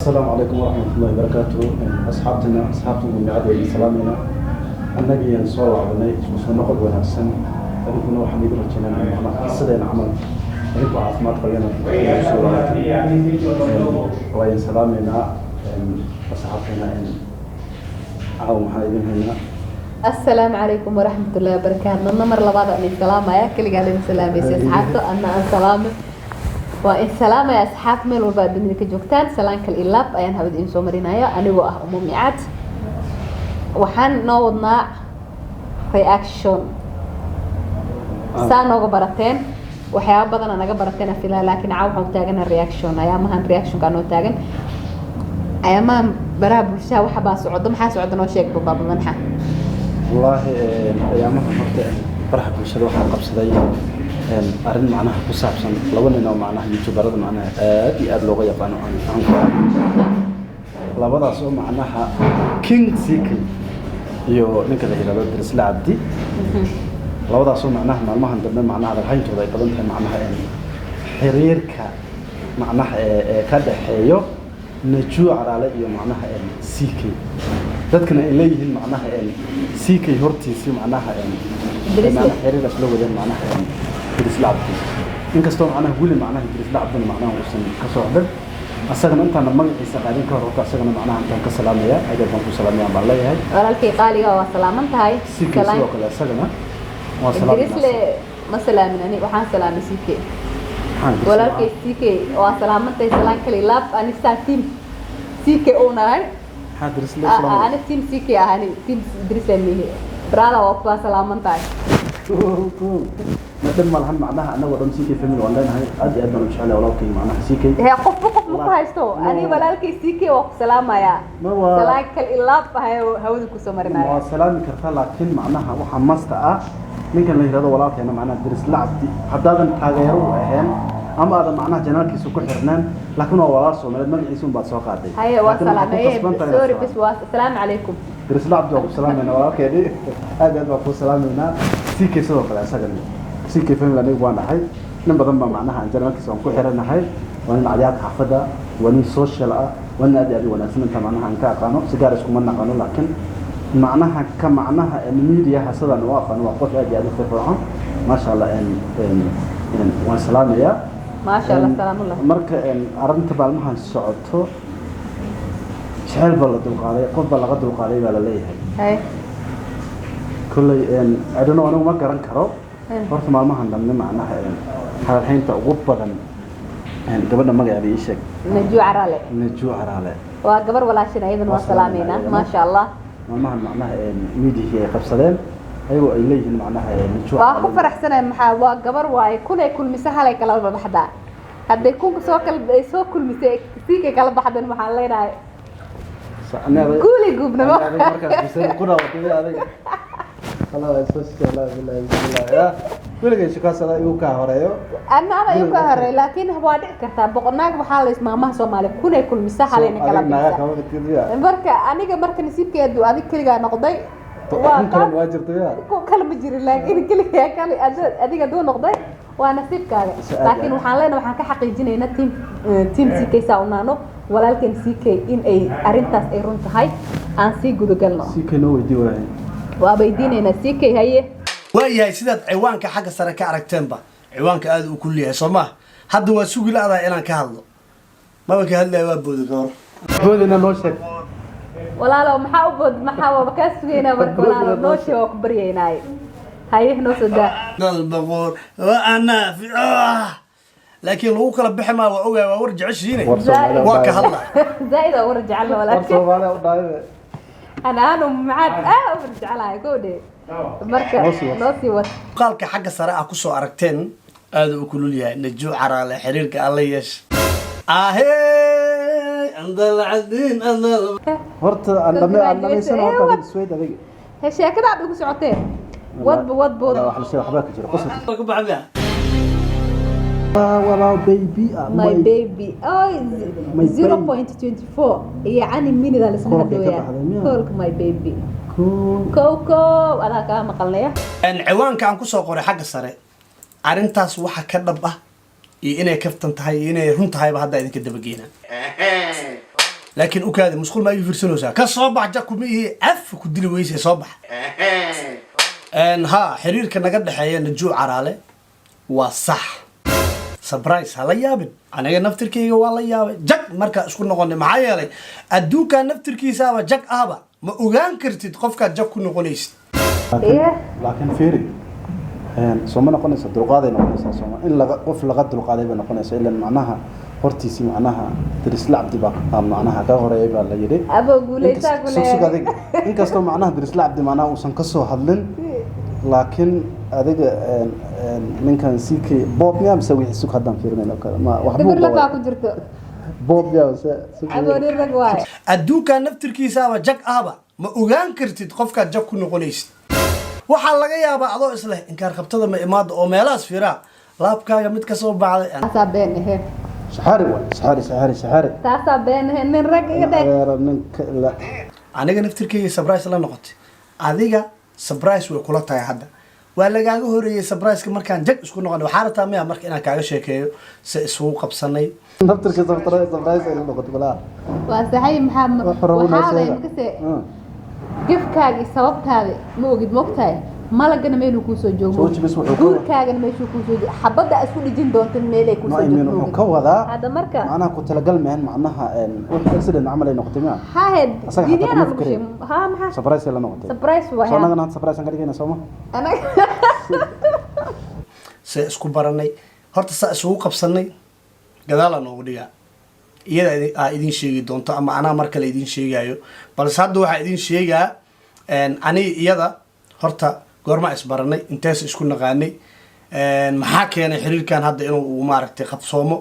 Asalaamu calaykum waraxmatullahi wabarakaatu. Asxaabtina, asxaabta Mumicad, way salaamayna. Annagiyaan soo laabanay, isku soo noqod wanaagsan. Adinkuna waxaan idin rajaynaa macnaha sideena camal adinku caafimaad qabeen soo laabatay. Waa idin salaamaynaa asxaabteena. Caawa maxaa idin haynaa? Asalaamu calaykum waraxmatullahi wabarakaatu. Nadna mar labaad aan idin salaamaya. Keligaa idin salaamaysa asxaabta, anna aan salaamay, waa in salaamaya asxaab meel walba aad dunida ka joogtaan. Salaan kal ilaab ayaan hawada idin soo marinaya anigoo ah Umu Micaad. Waxaan noo wadnaa reaction saa nooga barateen, waxyaaba badan aa naga barateen aan filaa, laakiin caawa waxaan u taagana reaction. Ayaamahan reactionkaa noo taagan, ayaamahan baraha bulshada waxa baa socdo. Maxaa socda? Noo sheeg, babaaba manxa. Wallaahi ayaamahan horta baraha bulshada waxaa qabsaday arrin macnaha ku saabsan laba nin oo macnaha youtuberada macnaha aad iyo aad looga yaqaano aan ku ah, labadaas oo macnaha King CK iyo ninka la yihahdo Dirisle Cabdi. Labadaas oo macnaha maalmahan dambe macnaha hadalhayntooda ay badan tahay, macnaha xiriirka macnaha ee ka dhexeeyo Najuu Caraale iyo macnaha CK. Dadkana ay leeyihiin macnaha CK hortiisii macnaha Dirisle. macnaha xiriiraas la wadeen macnaha Dirisle Cabdi, inkastoo macnaha weli macnaha Dirisle Cabdina macnaha uusan ka soo hadlin. Asagana intaana magaciisa qaadin ka hor, horta asagana macnaha intaan ka salaamaya, aad baan ku salaamaya baan leeyahay. Walaalkay qaaliga, waa salaaman tahay. CK sidoo kale asagana waa Idrisle salaamayna. Ma salaamin ani, waxaan salaamay CK. Maxaan Dirisle? Walaalkay CK, waa salaamantahay. Salaan kale laab. Ani saa team CK uu nahay. Maxaa Dirisle salaamaya? Ani team CK ah, ani team Idrisle mihi. Brother, waa kuwaa salaaman tahay. Ma dhib ma lahan, macnaha anagoo dhan CK family waan leenahay. Aad iyo aad baan u jecelahay walaalkay macnaha CK. Hee, qofba qof ma ku haysto. Ani No. walaalkay CK waa ku salaamayaa. Ma waa- Salaan kal ilaab hawada kusoo marinaya. Waa salaami kartaa, laakiin macnaha waxaa masta ah ninkan la yihahdo walaalkeena macnaha Dirisle Cabdi, haddaadan taageero u ahayn ama aadan macnaha channelkiisa ku xirneen, laakiin waa walaal Soomaaliyeed, magaciisa un baad soo qaaday. Haye, waa Laakiin waxaad ku salaamay. qasban tahay inaad Sorry. salaamto. Bas, waa asalaamu calaykum. Dirisle Cabdi waa ku salaamayna walaalkeeni, aad iyo aad baan kuu salaamaynaa. CK sidoo kale isagana CK family anigu waan dhahay. Nin badan baa macnaha aan channelkiisa aan ku xiranahay. Waa nin cadyaadka xaafadda, waa nin social ah, waa nin aad iyo aad u wanaagsan. Inta macnaha aan ka aqaano, si gaar iskuma naqano, laakiin macnaha ka macnaha mediaha sidaan u aqaano, waa qof aad iyo aad u firfircoon, maasha Allah. Waan salaamayaa. Maasha Allah, salaamullah. Marka arrinta maalmahan socoto, jeceyl baa la dulqaaday, qof baa laga dulqaaday baa la leeyahay. Haye. Kolley adhano anigu ma garan karo. Horta maalmahan dambe macnaha hadalhaynta ugu badan gabadha magaceeda ii sheeg. Najuu Caraale. Najuu Caraale. Waa gabar walaashin, ayadana waa Waa salaameynaa salaameynaa. Iyadana. Maasha Allah. Maalmahan macnaha miidihii ay qabsadeen ayagoo ay leeyihiin macnaha Najuu Waa ku Caraale. faraxsanahay. Maxaa waa gabar waaye, kunay kulmisa halay kala baxdaa. Hadday kunka soo kala ay soo kulmisay siikay kala baxdan, waxaan leenahay guuli guubnimo. Adiga markaas bisay ku dhaawatay adiga. Allah soo soo billahi billahi ya weligay shukaansada igu kaa horeeyo. Ana igu ka horey, laakiin waa dhici kartaa boqonaag. Waxaa la ismaamaha Soomaaliya, kunay kulmisa halayna kala Adiga naaga bixisa. kama midkid ya. Marka aniga marka nasiibkeedu adig keligaa noqday, waa Kun kalena waa jirta ya. Ku kale ma jirin, laakiin keligaa kale adiga aduu noqday, waa nasiibkaaga. Su-aal. Laakiin waxaan leenahay, waxaan ka xaqiijinaynaa team CK saa unaano walaalkeen CK in ay arrintaas ay run tahay. Aan sii gudagalno. Si kanoo weydii waaye. Waa weydiinaynaa CK. Haye. Waayahay, sidaad ciwaanka xagga sare ka aragteenba, ciwaanka aada uu kulli yahay soo maha. Hadda waa sugi la-dahay inaan ka hadlo, maba ka hadlaya, waa booda gabar. Boodina noo sheeg. Walaalow, maxaa u bood? Maxaa waaba kaa sugaynaa marka? Walaalow, noo sheeg, waa ku baryaynaaye. Haye, noo soo daa. Dal boqor waa anaa laakiin lagu kala bixi maa, waa ogahay, waa war jeceshiine. War Soomaaliya Waa ka u hadla. Zaaid oo war jecel. War Walaalkay. Soomaaliya u dhaayo. Ana aanu maxaad aad u war jecelahay kowdhe marka. Noo sii wad. Noo sii wad. Muuqaalka xagga sare ah kusoo aragteen aada u kulul yahay. Najuu Caraale xiriirka alla yeesha ahey andalcadiin andal. Horta aan dhame aan dhamaysan horta, adiga isweyd adiga. He, sheekada aad ugu socotee, wadba wadbood. Wax la sheeg, waxbaa ka jira qosolka. Ku baxda. Walaa baby ah. My baby, oh. My 0.24 yacni minida laisla Koolkay ka hadlooyaa. baxday miyaa? Koolka my baby. Cool. Kow kow adaa kaa maqalnaya. Ciwaanka aan kusoo qoray xagga sare, arrintaas waxa ka dhab ah iyo inay kaftan tahay iyo inay run tahayba hadda idinka dabageena. Laakiin u kaadi, musqul ma ii fiirsanaysaa? Ka soo bax, jag kuma ihi, af ku dili weyse, soo bax. Ha, xiriirka naga dhexeeya Najuu Caraale waa sax. Surprise ha la yaabin, aniga naftirkayga waa la yaabay jag markaa isku noqonay. Maxaa yeelay, adduunkaa naftirkiisaaba jag ahba, ma ogaan kartid qofkaad jag ku noqonaysid. Laakiin fiiri, soo ma noqonaysa dulqaaday noqonaysaa? Sooma in laga qof laga dulqaaday bay noqonaysa? Ilan macnaha hortiisii macnaha Dirisla Cabdi baa macnaha ka horeeyay baa la yidhi. Aboo, guuleysaa ku Sug, sug. leeyahay. Adiga inkastoo macnaha Dirisla Cabdi macnaha uusan kasoo hadlin, laakiin adiga ninkan CK Bob miyaa mise wixii? Sug, haddaan fiirinayno kale ma wax buu Gabar lafaa qabaa. ku jirto. Bob miyaa mise sug? Aboo, nin rag waaye. Adduunkaa naftirkiisaaba jag ahba, ma ogaan kartid qofkaad jag ku noqonaysid. Waxaa laga yaabaa adoo isleh inkaar qabtada ma imaada oo meelahaas fiiraa, laabkaaga mid kasoo baxday. Taasaa been ahe. Saxaari waay, saxaari, saxaari, saxaari. Taasaa been ahe, nin rag iga dheh. Adeero, ninka la Aniga naftirkeyga surprise la noqotay, adiga surprise way kula tahay. Hadda waa lagaaga horeeyey surprise-ka markaan jag isku noqonay. Waxaa rabtaa miya marka inaan kaaga sheekeeyo se isugu qabsanay? Naftirka surprise ay la noqotay balaa. Waa saxay, maxaa Wax rabo noo waxaa sheega. Makase gefkaaga iyo sababtaada ma ogid, mogtahay? Malagana meeluu kuusoo joogo. Soo jibis wuxuu ka- Guurkaagana meeshuu kuusoo joogo, xabadda isku dhijin doonta meelay No, kuusoo I mean, joogto. wuxuu ka wadaa Hadda marka macnaha ku talagal mehen, macnaha wixii accident camal ay noqotay miya? Hahe. Asaga xataa Diiniyana kuma lagu fikirayo. sheegay. Ha, maxaa Surprise ay la noqotay. Surprise waay. Soo annagana hadda surprise aan ka dhigayna, sooma? Anaga Se isku baranay horta, saa isugu qabsanay gadaalaa noogu dhigaa. Iyada aa idin sheegi doonto ama anaa mar kale idin sheegayo, balse hadda waxaa idin sheegaa aniga iyada horta goorma isbaranay, intees isku naqaanay, maxaa keenay xiriirkan hadda inuu uu maaragtay qabsoomo.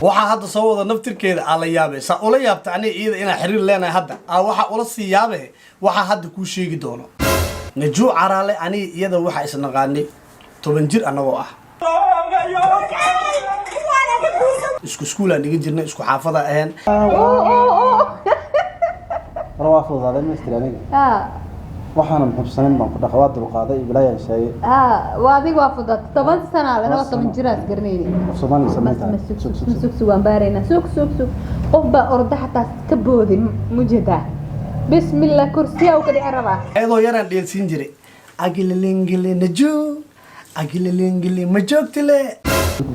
Waxaa hadda soo wada naftirkeeda aa la yaabay, saa ula yaabta aniga iyada inaan xiriir leenahay. Hadda aa waxaa ula sii yaabe waxaa hadda kuu sheegi doono. Najuu Caraale, aniga iyada waxaa isnaqaanay 10 jir annagoo ah. Isku iskuulaan dhigan jirnay, isku xaafada ahayn. War waa fududaaday mastri aniga. Ha. Waxaanan hubsanin baan ku dhaqa, waa dulqaaday, bilaayaan sheegay. Ha, waa adiga, waa fudaad 10 sana lanoo 10 jiraas garanayni. Af Soomaaliga samayn tahay. Sug. Sug, sug, sug. Sug, sug, waan baaraynaa. Sug, sug, sug. Qof baa orda xataa ka boodin mujeedaa. Bismillah, kursiyaa uu ka dhici rabaa. Ayadoo yaraan dheelsiin jiray, agilalingile najuu, agilalingile ma joogtile.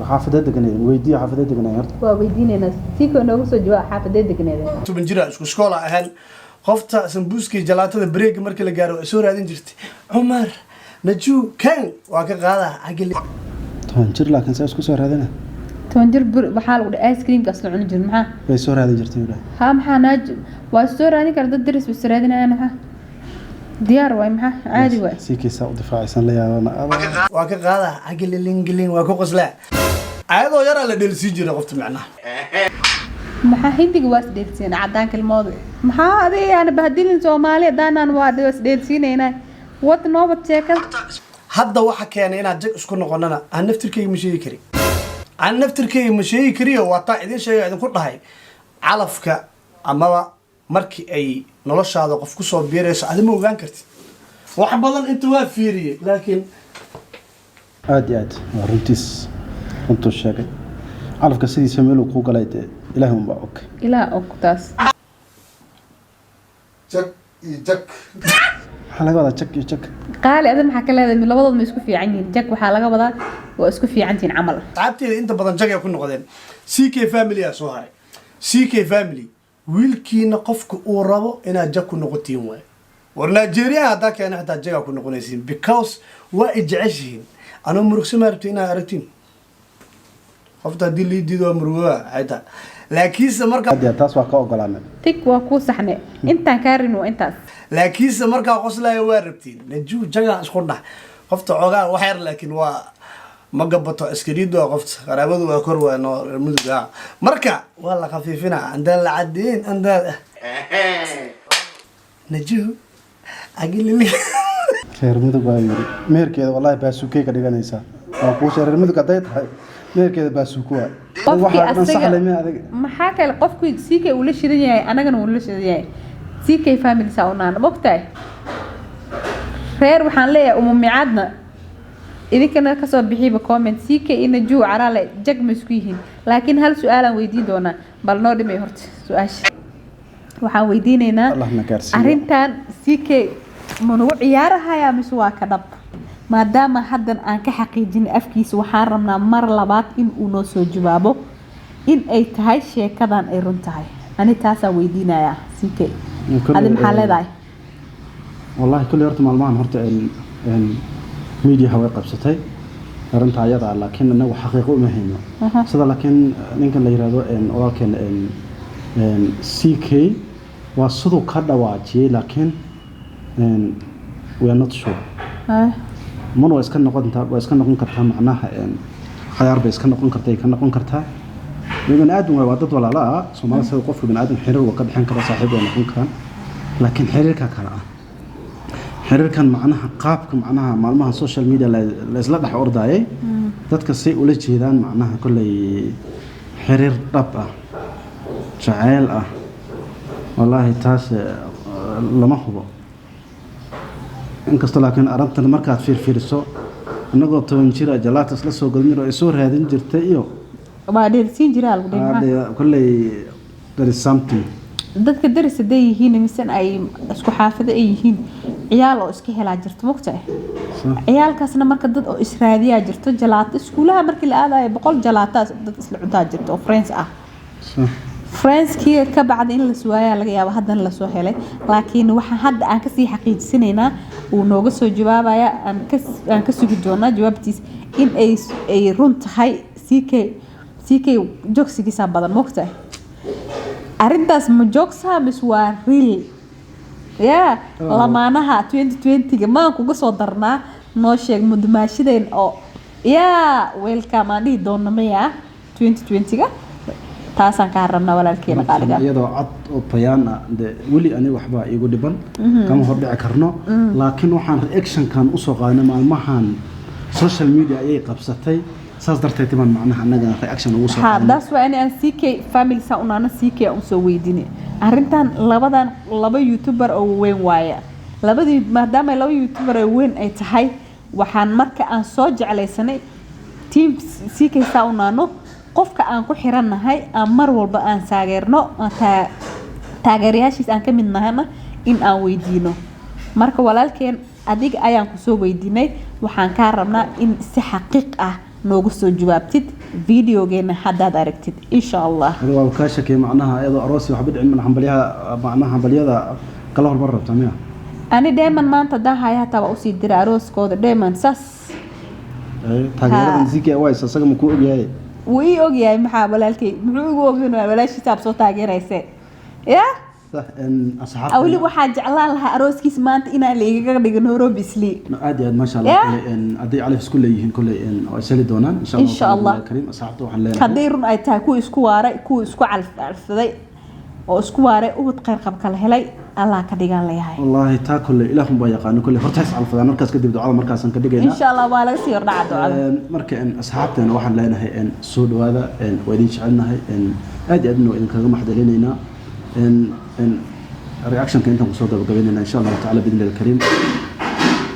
Xaafadee deganeed weydiiyo, xaafadee deganeed horta? Waa weydiinaynaa, siikoo noogu soo jawaab, xaafadee degneeda? 10 jira, isku iskoola ahayn. Qofta sambuuska iyo jalaatada bareega markii la gaaro waa soo raadin jirtay. Cumar, najuu kan waa ka qaadaa agile. 10 jir, laakiin saa isku soo raadina? 10 jir bur waxaa lagu dhahay ice creamkaas la cuni jir, maxaa? Way soo raadin jirtay yidhaah. Haa, maxaa naaj waa soo raadin kara, dad daris way soo raadinayaan. Maxaa diyaar waay, maxaa caadi waay. Sii kiisaa u difaacaysan la yaabana. Waa ka qaadaa agililingilin, waa ku qoslaa. Ayadoo yaraa la dheelsiin jiray qofta macnaha. Maxaa hindiga waa isdheelsiin, cadaan kilmooda maxaa adiga yaana bahdilin. Soomaali haddaanaan waa isdheelsiinaynaa, wad noobad sheekada. Hadda waxa keenay inaad jag isku noqonana aan naftirkayga ma sheegi kari, aan naftirkayga ma sheegi kariyo. Waa taa idin sheega, idinku dhahay calafka amaba markii ay noloshaada qof kusoo biirayso adi ma ogaan kartid wax badan. Inta waa fiiriyey, laakiin Aad iyo aad waa runtiis, runtuu sheegay. Calafka sidiisa meeluu kuu galay dee Ilaahay unbaa og. Ilaa og taas. Jag iyo jag. Maxaa laga wadaa jag iyo jag? Qaali, ada maxaa ka leedahay? Labadood ma isku fiican yihiin? Jag waxaa laga wadaa waa isku fiican tihiin camal. Asxaabteeda inta badan jag ay ku noqdeen. CK family aa soo haray. CK family, wiilkiina qofka uu rabo inaad jag ku noqotiin waay. War Nigeria haddaa keena xitaa jagaa ku noqonaysiin, because waa i jeceshihiin. Anoo murugsa ma rabti inaad aragtiin qofta haddii lii diido waa murugoa xitaa, laakiinse markaa Aad iyo aad, taas waa ka ogolaanay. Tig waa kuu saxne, intaan kaa rin waa intaas. Laakiinse markaa qoslaya waa rabtiin. Najuu jagaan isku dhah qofta xoogaa wax yar, laakiin waa ma gabato askariidu waa qofta qaraabadu waa kor, waa noo reer Mudug ah. Marka waa la khafiifinaa andaan la cadeyn andaan najuu agilili. Reer Mudug waa yiri meherkeeda wallahi baasuukey ka dhiganaysaa. Waa kuu sheegay, reer Mudug hadday tahay meherkeeda baasuuku waa. Qofkii Waxaa dhan asaga saxlay miya adiga? Maxaa kale, qofkii CK uu la shidan yahay, anagana uu la shidan yahay. CK family saa u naana mogtahay. Reer waxaan leeyahay umumicaadna idinkana kasoo bixiiba comment, CK iyo Najuu Caraale jag ma isku yihiin? Laakiin hal su-aalaan weydiin doonaa, bal noo dhimay horta su-aasha. Waxaan weydiinaynaa Allah na gaarsiiyo. arrintan CK ma nagu ciyaarahayaa mise waa ka dhab? Maadaama haddan aan ka xaqiijin afkiisa, waxaan rabnaa mar labaad in uu noo soo jawaabo in ay tahay sheekadan ay run tahay. Ani taasaan weydiinayaa CK. Adi maxaa leedahay? Wallahi kulli horta maalmahan horta mediaha way qabsatay arrinta ayada ah, laakiin inagu xaqiiqo uma hayno sida. Laakiin ninkan la yiraahdo walaalkeen CK waa siduu ka dhawaajiyey, laakiin we are not sure. Mana waa iska noqon kartaa, macnaha khayaar bay iska noqon kartaa, ay ka noqon kartaa. Bani aadam waa dad walaala ah Soomaalida. Sida qofka bani aadam xiriir waa ka dhexan kara, saaxiib way noqon karaan, laakiin xiriirka kale ah, xiriirkan macnaha qaabka macnaha maalmaha social media la isla dhex ordayay, dadka say ula jeedaan, macnaha kolley xiriir dhab ah, jaceyl ah, wallaahi taas lama hubo. Inkastoo laakiin arrintan markaad fiirfiiriso, innagoo 10 jira jalaatas la soo gadin jiro ay soo raadin jirtay iyo Waa dheersiin jiraa lagu dhahay, maxaa? Kolley there is something. Dadka daris hadday yihiin mise ay isku xaafado ay yihiin, ciyaal oo iska helaa jirto, mogtahay? Ciyaalkaasna marka dad oo israadiyaa jirto. Jalaato iskuulaha markii la aadayo 100 jalaataa dad isla cuntaa jirto oo friends ah. Friendskii ka bacda in la suwaayaa laga yaabo, haddana lasoo helay. Laakiin waxaa hadda aan kasii xaqiijisanaynaa, uu nooga soo jawaabaya, aan ka sugi doonaa jawaabtiis in ay run tahay. CK, CK joogsigiisaa badan, mogtahay? Arrintaas ma joogsaa mise waa real ya lamaanaha 2020-ga maan kuga soo darnaa? Noo sheeg mudumaashideen oo yaa welcome aan dhihi doona maya 2020-ga. Taasaan kaa rabnaa, walaalkeena qaaliga. Iyadoo cad oo bayaan ah de weli ani waxbaa iigu dhiban, kama hordhici karno. Laakiin waxaan reactionkan usoo qaadnay, maalmahan social media ayay qabsatay, saas darteed baan macnaha annagana reaction ugu soo qaadnay. That's why ani aan CK family saa unaana CK aan usoo weydiinay arrintan. Labadan laba youtuber oo weyn waaya labadii, maadaama laba youtuber oo weyn ay tahay, waxaan marka aan soo jeclaysanay team CK saa unaano, qofka aan ku xirannahay, aan mar walba aan taageerno, aan taageerayaashiis aan ka mid nahana, in aan weydiino. Marka walaalkeen, adiga ayaan kusoo weydiinay. Waxaan kaa rabnaa in si xaqiiq ah noogu soo jawaabtid videogeena haddaad aragtid, insha Allah. Adiga waa kaa shakiyay, macnaha iyadoo aroosi waxba dhicin, hambalyaha macnaha hambalyada kala hormar rabta miya? Ani dheeman maanta haddaan haya hataa waa usii dira arooskooda dheeman saas. Taageeradan CK wise asaga ma kuu ogyahay? Wuu ii ogyahay. Maxaa walaalkay muxuu igu ogyan? Walaashiisaab soo taageerayse ya. Sax asxaabta. Weli waxaa jeclaan lahaa arooskiis maanta inaan la igaga dhigo Nairobi Islii. No, aad iyo aad, maasha Allah. Yeah. Koley hadday calaf isku leeyihiin, koley waa is heli doonaan insha Allah. Insha Allah. Kariim, asxaabta waxaan leenahay, Hadday run ay tahay, kuwa isku waaray, kuwa isku calfsaday oo isku waaray, ubad khayr qab kala helay Allah ka dhigaan leeyahay. Wallaahi taa koley ilaahun baa yaqaano. Koley horta is calfadaan, markaas kadib ducada markaasaan ka dhigaynaa. Insha Allah waa laga sii hordhaca ducada. Marka asxaabteena waxaan leenahay soo dhawaada. Waa idin jecelnahay, aad iyo aadna waa idinkaga maxdalinaynaa. Reactionka intaan kusoo gabagabaynayna insha Allahu tacala biidni alkariim.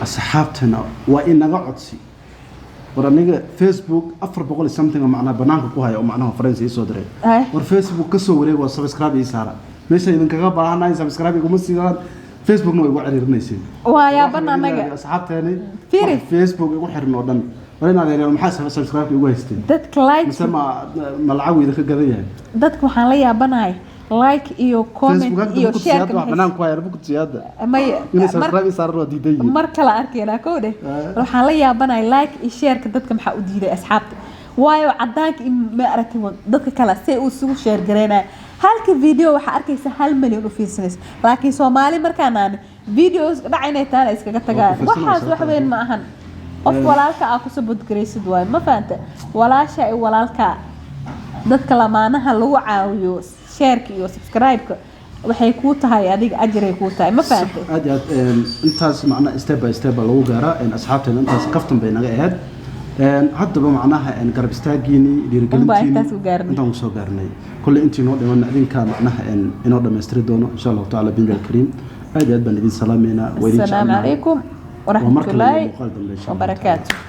Asxaabteena waa inaga codsi. War aniga Facebook 400 iyo something oo macnaha banaanka ku haya oo macnaha friends ii soo diray. War Facebook ka soo wareeg oo subscribe ii saara. Meesha idinkaga baahanahay subscribe iguma siidaan, Facebookna way igu ciriirinaysiin. Waa yaaban anaga. Asxaabteeni Fiiri. wax Facebook igu xiran oo dhan, war inaad ereyo, maxaa subscribe igu haysteen? Dadka like Mise ma lacag idinka gadan yahay? Dadka waxaan la yaabanahay like iyo comment Facebook hadda iyo ma ku tusiyaada shareka. wax banaan ku haya, ma ku tusiyaada May. Inay subscribe ii saaran waa diidan yihiin. Mar kale arkeynaa kow dheh. Waxaan la yaabanahay like iyo shareka dadka maxaa u diiday asxaabta? Waayo cadaanka iyo ma aragtay dadka kale say uu isugu share gareynaya, halka video waxaa arkaysa 1 milyan u fiirsanaysa, laakiin Soomaali markaan aan videos dhac inay taana iskaga tagaan. Waa ku fiirsanaysa. Waxaas wax weyn ma ahan. Qof walaalka aa kusoo bodgaraysid waayo, ma fahanta? Walaasha iyo walaalka, dadka lamaanaha lagu caawiyo shareka iyo subscribe-ka, waxay kuu tahay adiga ajiray kuu tahay, ma fahantay? Aad iyo aad. Intaas macnaha step by step baa lagu gaaraa. Asxaabteena intaas kaftan bay naga ahayd. Haddaba macnaha garab istaagiini, dhiirigelintiini intaas ku gaarnay. Intaan kusoo gaarnay. Kolley intii inoo dhiman idinka macnaha inoo dhammaystiri doono insha Allahu tacaala biidni alkariim. Aad iyo aad baan idin salaameynaa, waa idin Asalaamu jecelnahay. calaykum Waa mar kale iyo waraxmatullaahi muuqaal dambe insha Allah. wabarakaatu.